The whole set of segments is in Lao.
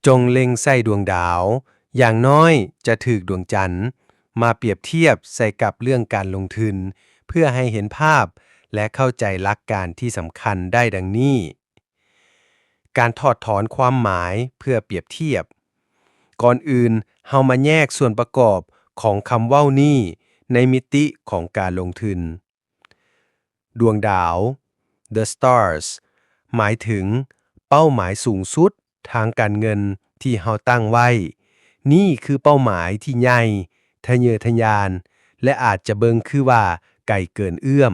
ຈົ່ງເລັງໃສ່ດວງດາວ, ຢ່າງນ້ອຍຈະຖືກດວງຈັນມາປຽບທຽບໃສ່ກັບເລື່ອງການລົງທຶນ ເພື່ອໃຫ້ເຫັນພາບ ແລະ ເຂົ້າໃຈຫຼັກການທີ່ສຳຄັນໄດ້ດັ່ງນີ້. ການຖອດຖອນຄວາມໝາຍເພື່ອປຽບທຽບ. ກ່ອນອື່ນ, ເຮົາມາແຍກສ່ວນປະກອບຂອງຄຳເວົ້ານີ້ໃນມິຕິຂອງການລົງທຶນ. ດວງດາວ The Stars ໝາຍເຖິງເປົ້າໝາຍສູງສຸດທາງການເງິນທີ່ເຮົາຕັ້ງໄວ້. ນີ້ຄືເປົ້າໝາຍທີ່ໃຫຍ່, ທະເຍີທະຍານ ແລະ ອາດຈະເບິ່ງຄືວ່າໄກເກີນເອື້ອມ.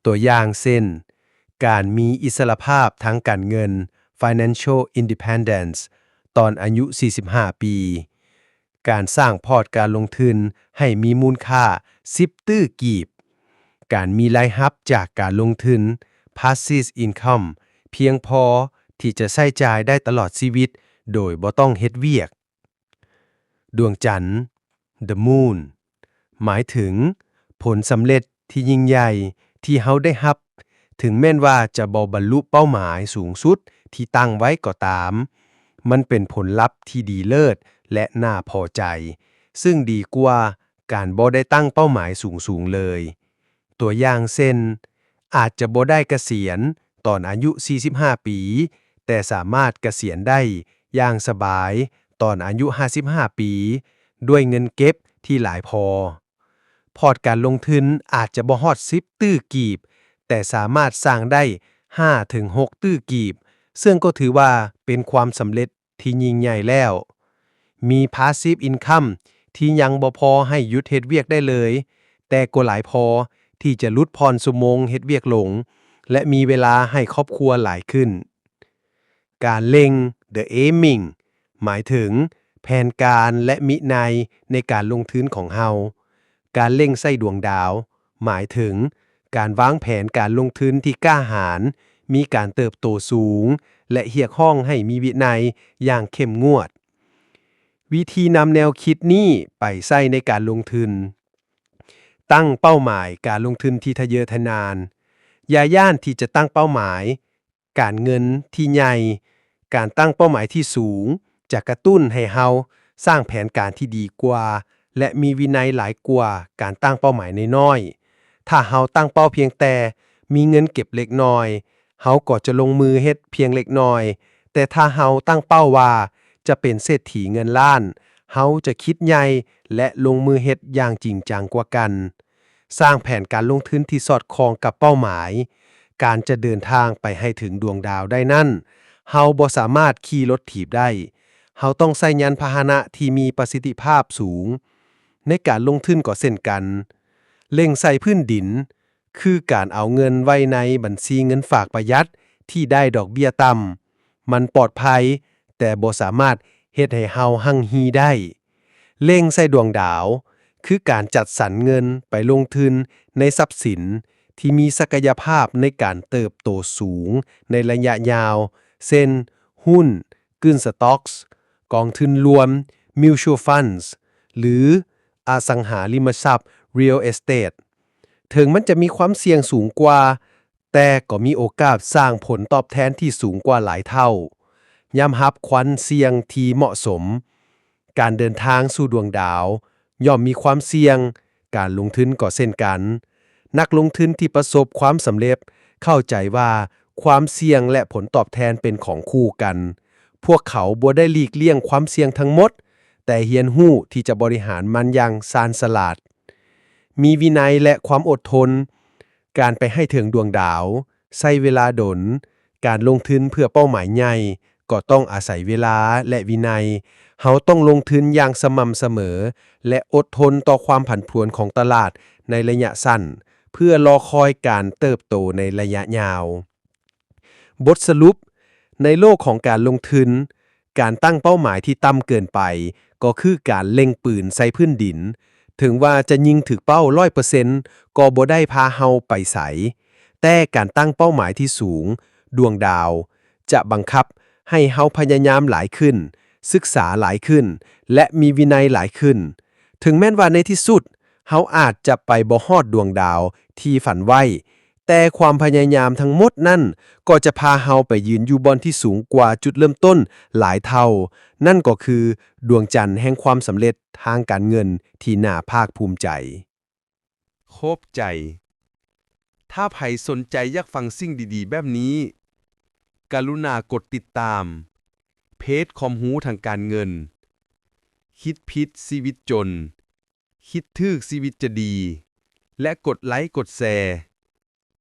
ຕົວຢ່າງເຊັ່ນ, ການມີອິດສະຫຼະພາບທາງການເງິນ Financial Independence ຕອນອາຍຸສີ່ສິບຫ້າປີ, ການສ້າງພອດການລົງທຶນໃຫ້ມີມູນຄ່າສິບຕື້ກີບ, ການມີລາຍຮັບຈາກການລົງທຶນ Passive Income ພຽງພໍທີ່ຈະໃຊ້ຈ່າຍໄດ້ຕະຫຼອດຊີວິດໂດຍບໍ່ຕ້ອງເຮັດວຽກ. ດວງຈັນ The Moon ໝາຍເຖິງຜົນສຳເລັດທີ່ຍິ່ງໃຫຍ່ທີ່ເຮົາໄດ້ຮັບ, ເຖິງແມ່ນວ່າຈະບໍ່ບັນລຸເປົ້າໝາຍສູງສຸດທີ່ຕັ້ງໄວ້ກໍຕາມ. ມັນເປັນຜົນລັບທີ່ດີເລີດ ແລະ ໜ້າພໍໃຈ, ຊຶ່ງດີກວ່າການບໍ່ໄດ້ຕັ້ງເປົ້າໝາຍສູງໆເລີຍ. ຕົວຢ່າງເຊັ່ນ, ອາດຈະບໍ່ໄດ້ກະສຽນຕອນອາຍຸສີ່ສິບຫ້າປີ, ແຕ່ສາມາດກະສຽນໄດ້ຢ່າງສະບາຍຕອນອາຍຸຫ້າສິບຫ້າປີ ດ້ວຍເງິນເກັບທີ່ຫຼາຍພໍ. ພອດການລົງທຶນອາດຈະບໍ່ຮອດສິບຕື້ກີບ, ແຕ່ສາມາດສ້າງໄດ້ຫ້າເຖິງຫົກຕື້ກີບ, ເຊິ່ງກໍຖືວ່າເປັນຄວາມສຳເລັດ ທີ່ຍິ່ງໃຫຍ່ແລ້ວ. ມີ Passive Income ທີ່ຍັງບໍ່ພໍໃຫ້ຢຸດເຮັດວຽກໄດ້ເລີຍ, ແຕ່ກໍຫຼາຍພໍທີ່ຈະຫຼຸດຜ່ອນຊົ່ວໂມງເຮັດວຽກລົງ ແລະ ມີເວລາໃຫ້ຄອບຄົວຫຼາຍຂຶ້ນ. ການເລັງ The Aiming ໝາຍເຖິງແຜນການ ແລະ ວິໄນໃນການລົງທຶນຂອງເຮົາ. ການເລັງໃສ່ດວງດາວ ໝາຍເຖິງການວາງແຜນການລົງທຶນທີ່ກ້າຫານ, ມີການເຕີບໂຕສູງ ແລະ ຮຽກຮ້ອງໃຫ້ມີວິໄນຢ່າງເຂັ້ມງວດ. ວິທີນຳແນວຄິດນີ້ໄປໃຊ້ໃນການລົງທຶນ. ຕັ້ງເປົ້າໝາຍການລົງທຶນທີ່ທະເຍີທະຍານ. ຢ່າຢ້ານທີ່ຈະຕັ້ງເປົ້າໝາຍ ການເງິນທີ່ໃຫຍ່, ການຕັ້ງເປົ້າໝາຍທີ່ສູງຈະກະຕຸ້ນໃຫ້ເຮົາສ້າງແຜນການທີ່ດີກວ່າ ແລະ ມີວິໄນຫຼາຍກວ່າການຕັ້ງເປົ້າໝາຍນ້ອຍໆ. ຖ້າເຮົາຕັ້ງເປົ້າພຽງແຕ່ມີເງິນເກັບເລັກນ້ອຍ, ເຮົາກໍຈະລົງມືເຮັດພຽງເລັກນ້ອຍ, ແຕ່ຖ້າເຮົາຕັ້ງເປົ້າວ່າຈະເປັນເສດຖີເງິນລ້ານ, ເຮົາຈະຄິດໃຫຍ່ ແລະ ລົງມືເຮັດຢ່າງຈິງຈັງກວ່າກັນ. ສ້າງແຜນການລົງທຶນທີ່ສອດຄ່ອງກັບເປົ້າໝາຍ. ການຈະເດີນທາງໄປໃຫ້ເຖິງດວງດາວໄດ້ນັ້ນ, ເຮົາບໍ່ສາມາດຂີ່ລົດຖີບໄດ້. ເຮົາຕ້ອງໃຊ້ຍານພາຫະນະທີ່ມີປະສິດທິພາບສູງ. ໃນການລົງທຶນກໍເຊັ່ນກັນ. ເລັງໃສ່ພື້ນດິນ, ຄືການເອົາເງິນໄວ້ໃນບັນຊີເງິນຝາກປະຢັດທີ່ໄດ້ດອກເບ້ຍຕ່ຳ. ມັນປອດໄພ, ແຕ່ບໍ່ສາມາດເຮັດໃຫ້ເຮົາຮັ່ງຮີ່ໄດ້. ເລັງໃສ່ດວງດາວ, ຄືການຈັດສັນເງິນໄປລົງທຶນໃນຊັບສິນທີ່ມີສັກກະຍະພາບໃນການເຕີບໂຕສູງໃນໄລຍະຍາວ, ເຊັ່ນ, ຫຸ້ນ, ກຶ້ນສະຕັອກ, ກອງທຶນລວມ, mutual funds ຫຼື ອະສັງຫາລິມະຊັບ, real estate. ເຖິງມັນຈະມີຄວາມສ່ຽງສູງກວ່າ, ແຕ່ກໍມີໂອກາດສ້າງຜົນຕອບແທນທີ່ສູງກວ່າຫຼາຍເທົ່າ. ຍອມຮັບຄວາມສ່ຽງທີ່ເໝາະສົມ. ການເດີນທາງສູ່ດວງດາວຍ່ອມມີຄວາມສ່ຽງ, ການລົງທຶນກໍເຊັ່ນກັນ. ນັກລົງທຶນທີ່ປະສົບຄວາມສຳເລັດເຂົ້າໃຈວ່າຄວາມສ່ຽງ ແລະ ຜົນຕອບແທນເປັນຂອງຄູ່ກັນ. ພວກເຂົາບໍ່ໄດ້ຫຼີກລ່ຽງຄວາມສ່ຽງທັງໝົດ, ແຕ່ຮຽນຮູ້ທີ່ຈະບໍລິຫານມັນຢ່າງຊານສະຫຼາດ. ມີວິໄນ ແລະ ຄວາມອົດທົນ. ການໄປໃຫ້ເຖິງດວງດາວໃຊ້ເວລາດົນ. ການລົງທຶນເພື່ອເປົ້າໝາຍໃຫຍ່ກໍຕ້ອງອາໄສເວລາ ແລະ ວິໄນ. ເຮົາຕ້ອງລົງທຶນຢ່າງສະໝ່ຳສະເໝີ ແລະ ອົດທົນຕໍ່ຄວາມຜັນຜວນຂອງຕະຫຼາດໃນໄລຍະສັ້ນ ເພື່ອລໍຄອຍການເຕີບໂຕໃນໄລຍະຍາວ. ບົດສະຫຼຸບ, ໃນໂລກຂອງການລົງທຶນ, ການຕັ້ງເປົ້າໝາຍທີ່ຕ່ຳເກີນໄປ ກໍຄືການເລັງປືນໃສ່ພື້ນດິນ. ເຖິງວ່າຈະຍິງຖືກເປົ້າຮ້ອຍເປີເຊັນ ກໍບໍ່ໄດ້ພາເຮົາໄປໃສ, ແຕ່ການຕັ້ງເປົ້າໝາຍທີ່ສູງ, ດວງດາວຈະບັງຄັບໃຫ້ເຮົາພະຍາຍາມຫຼາຍຂຶ້ນ, ສຶກສາຫຼາຍຂຶ້ນ ແລະ ມີວິໄນຫຼາຍຂຶ້ນ. ເຖິງແມ່ນວ່າໃນທີ່ສຸດເຮົາອາດຈະໄປບໍ່ຮອດດວງດາວທີ່ຝັນໄວ້, ແຕ່ຄວາມພະຍາຍາມທັງໝົດນັ້ນ ກໍຈະພາເຮົາໄປຢືນຢູ່ບ່ອນທີ່ສູງກວ່າຈຸດເລີ່ມຕົ້ນຫຼາຍເທົ່າ, ນັ້ນກໍຄືດວງຈັນແຫ່ງຄວາມສຳເລັດທາງການເງິນທີ່ໜ້າພາກພູມໃຈ. ຂອບໃຈ. ຖ້າໃຜສົນໃຈຢາກຟັງສິ່ງດີໆແບບນີ້, ກະລຸນາກົດຕິດຕາມເພຈຄວາມຮູ້ທາງການເງິນ, ຄິດຜິດຊີວິດຈົນ, ຄິດຖືກຊີວິດຈະດີ ແລະ ກົດໄລກົດແຊ